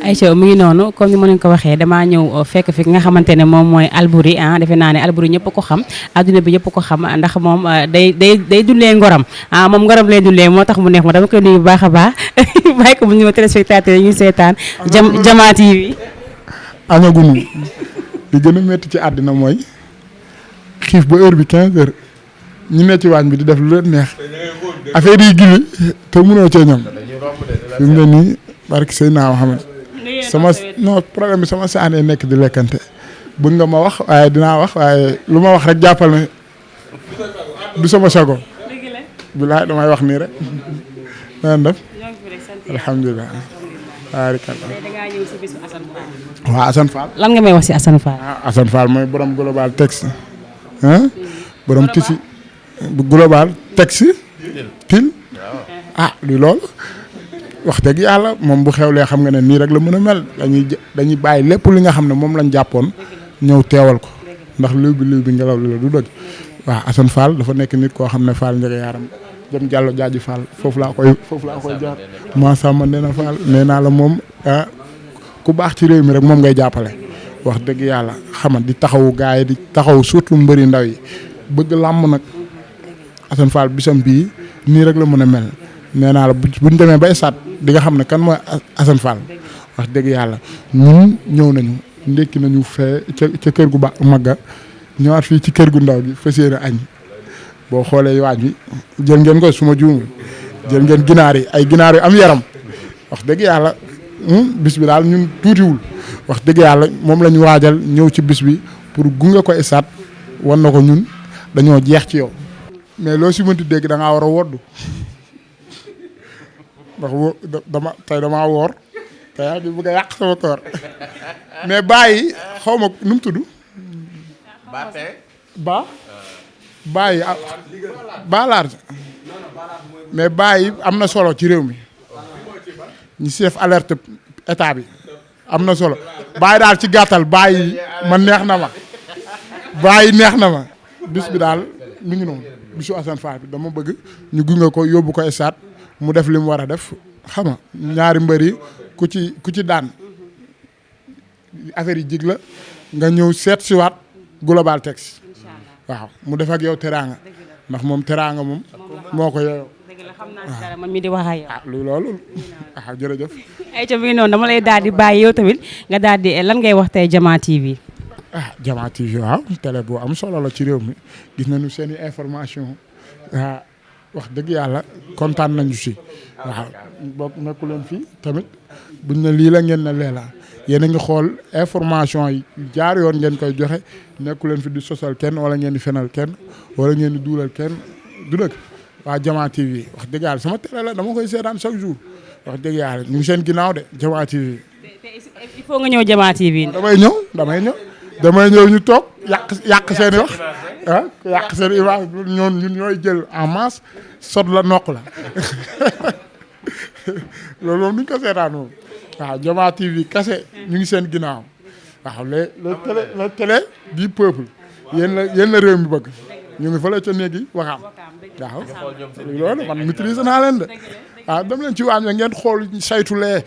Aïcha mu ngi noonu comme ni ma leen ko waxee damaa ñëw fekk fi nga xamante ne moom mooy Alboury defe naa ne Alboury ñëpp ko xam adduna bi ñëpp ko xam ndax moom day dundee ngoram moom ngoram lay dundee moo tax mu neex ma dama koy nuyu bu baax a baax bàyyi ko mu ñu ma téléspectateur yi ñuy seetaan Jama TV. añagunu li gën a métti ci àddina mooy xiif ba heure bi 15 heures ñu ne ci waañ bi di def lu leen neex affaire yi gili te mënoo cee ñam fi mu ne nii barki Seydina Muhammad non problème bi sama saanee nekk di lekkante bëgg nga ma wax waaye dinaa wax waaye lu ma wax rek jàppal ne du sama sago bilaay damay wax nii rek na def alhamdulilah waaw Assane Fall. lan nga may wax si Assane Fall. Assane Fall mooy borom global texte borom tisi global texte til li loolu wax dëgg yàlla moom bu xewlee xam nga ne nii rek la mën a mel dañuy bàyyi lépp li nga xam ne moom lañ jàppoon ñëw teewal ko ndax liw bi ngelaw li la du dëgg waaw Assane Fall dafa nekk nit koo xam ne Fall njëge yaaram jëm jàllo jaaji Fall foofu laa koy jaar maasama nee na Fall nee naa la moom ku baax ci réew mi rek moom ngay jàppale wax dëgg yàlla xama di taxawu gars yi di taxaw surtout mbëri ndaw yi bëgg làmb nag Assane Fall bisam bii nii rek la mën a mel nee naa la buñ demee bay sat di nga xam ne kan mooy Assane Fall wax dëgg yàlla ñun ñëw nañu ndekki nañu fee ca kër gu magga ñëwaat fii ci kër gu ndaw gi fas yéene añ boo xoolee waaj bi jël ngeen ko suma juumul jël ngeen ginaar yi ay ginaar yu am yaram wax dëgg yàlla bis bi daal ñun tuutiwul wax dëgg yàlla moom la ñu waajal ñëw ci bis bi pour gunge ko isaat wan na ko ñun dañoo jeex ci yow mais loo si mënti dégg da ngaa war a woddu ndax damaa woor te yaa ngi bëgg a yàq sama koor mais bàyyi xaw ma nu mu tudd bàyyi large mais bàyyi am na solo ci réew mi ñu si def alerte état bi am na solo bàyyi daal ci gàttal bàyyi man neex na ma bis bi daal mi ngi noonu bisu Assane Fall bi dama bëgg ñu gunge ko yóbbu ko stade mu def li mu war a def xam nga ñaari mbër yi ku ci daan affaire yi jig la nga ñëw seet siwaat global texte waaw mu def ak yow teraanga ndax moom teraanga moom moo ko yeyoo waaw man mi di wax ak yow. loolu jërëjëf. ayca bi noonu dama lay daal di bàyyi yow tamit nga daal di lan ngay wax tey Jama TV. Jama TV waaw télé bu am solo la ci réew mi gis nañu seen i information wax dëgg yàlla kontaan nañu si waaw boobu nekku leen fii tamit buñ ne lii la ngeen ne lee la yéen a ngi xool information yi jaar yoon ngeen koy joxe nekku leen fi di sosal kenn wala ngeen di fenal kenn wala ngeen di duulal kenn du dëgg waa Jama TV wax dëgg yàlla sama télé la dama koy seetaan chaque jour wax dëgg yàlla ñu ngi seen ginnaaw de Jama TV. il faut nga ñëw Jama TV. damay ñëw ñu toog yàq seen i wax yàq seen i wax ñun ñooy jël en masse sot la noq la loolu moom duñ ko seetaan moom waaw Jama TV kase ñu ngi seen ginnaaw waaw le télé du peuple yéen la réew mi bëgg ñu ngi fële ca néeg yi waxaam waaw loolu man maîtrise naa leen de waaw dem leen ci waañ ngeen xool saytulee